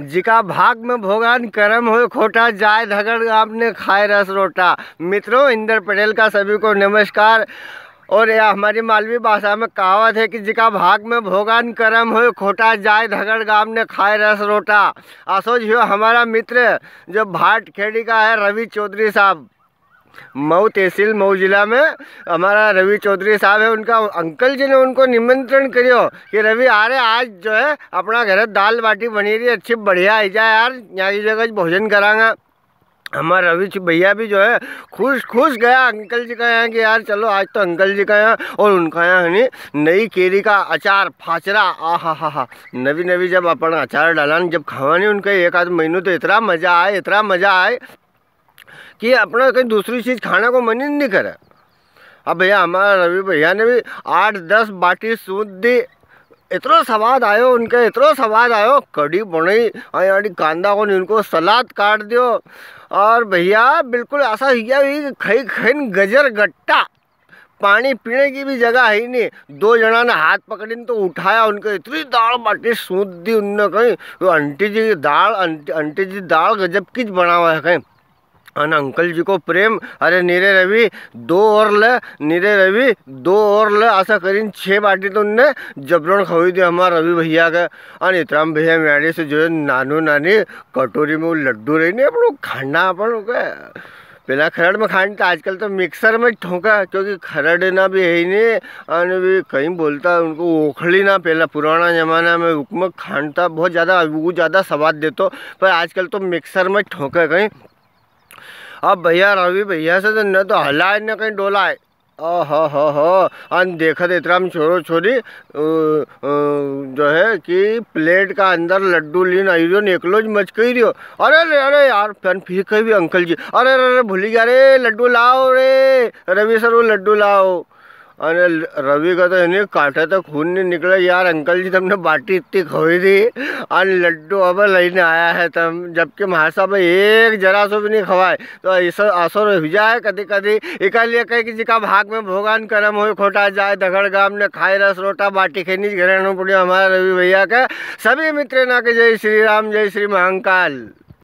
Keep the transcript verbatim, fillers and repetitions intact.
जिका भाग में भोगान करम होय खोटा, जाय धगड़ गाम ने खाय रस रोटा। मित्रों, इंदर पटेल का सभी को नमस्कार। और यह हमारी मालवी भाषा में कहावत है कि जिका भाग में भोगान करम होय खोटा, जाय धगड़ गाम ने खाय रस रोटा। असो ज हुयो हमारा मित्र जो भाट खेड़ी का है, रवि चौधरी साहब, मऊ तहसील, मऊ जिला में हमारा रवि चौधरी साहब है। उनका अंकल जी ने उनको निमंत्रण करियो कि रवि, आ रे, आज जो है अपना घर दाल बाटी बनी रही, अच्छी बढ़िया, आई जा यार, यहाँ की जगह भोजन करांगा। हमारा रवि जी भैया भी जो है खुश, खुश गया अंकल जी का यहाँ कि यार चलो, आज तो अंकल जी का यहाँ और उनका यहाँ है नी, नई केरी का अचार फाचरा, आ हा हा हा। नवी नवी जब अपन अचार डाला न, जब खावा नी उनका एक आध महीनों, तो इतना मजा आए, इतना मजा आए कि अपना कहीं दूसरी चीज खाने को मन ही नहीं करे। अब भैया, हमारा रवि भैया ने भी आठ दस बाटी सूंद दी, इतनो स्वाद आयो उनके, इतनो स्वाद आयो। कड़ी बनाई, आई आड़ी कांदा को इनको सलाद काट दियो। और भैया, बिल्कुल ऐसा हुई कि खाई खाई न गजर गट्टा, पानी पीने की भी जगह है ही नहीं। दो जना ने हाथ पकड़ी न तो उठाया उनके, इतनी दाल बाटी सूंद दी उनने कहीं। तो आंटी जी की दाल, आंटी, आंटी जी दाल गजब की ज बनावा है कहीं। अन अंकल जी को प्रेम, अरे नीरे रवि, दो और ले, नीरे रवि, दो और ले, ऐसा करीन छह बाटी तो उनने जबरन खवाई दी हमारा रवि भैया के। अन इतराम भैया म्याड़ी से जो है नानू नानी कटोरी में वो लड्डू रही नहीं, अपन खाना अपन के। पहला खरड़ में खान था, आजकल तो मिक्सर में ठोंका, क्योंकि खरड़ ना भी है ही नहीं, अन भी कहीं बोलता उनको ओखली ना, पहला पुराना जमाना में उकमें खान था, बहुत ज़्यादा, वो ज़्यादा स्वाद देतो, पर आजकल तो मिक्सर में ठोंका कहीं। अब भैया, रवि भैया से तो न तो हलाए न कहीं डोलाए। ओहो हो हो। अन देखत इतरा में छोरो छोरी, अ, अ, जो है कि प्लेट का अंदर लड्डू लीन आई रियो ने एकलो ज मचकई रियो। अरे रे, अरे यार, फिर, फिर कही भी अंकल जी, अरे रे रे, भूली गया रे, लड्डू लाओ रे, रवि सर वो लड्डू लाओ। अरे ल-, रवि का तो इन्हें काटे तो खून नहीं निकले यार, अंकल जी तुमने बाटी इतनी खोई दी, अन लड्डू अब लेने आया है तुम, जबकि म्हारा साहब एक जरा सो भी नहीं खवाए। तो ऐसा असर हो जाए कदी कदी। इका लिए कहे कि जिका भाग में भोगान करम होय खोटा, जाय धगड़ गाम ने खाय रस रोटा, बाटी खेनी घरे नो पड़ियो हमारा रवि भैया का। सभी मित्र ना के जय श्री राम, जय श्री महाकाल।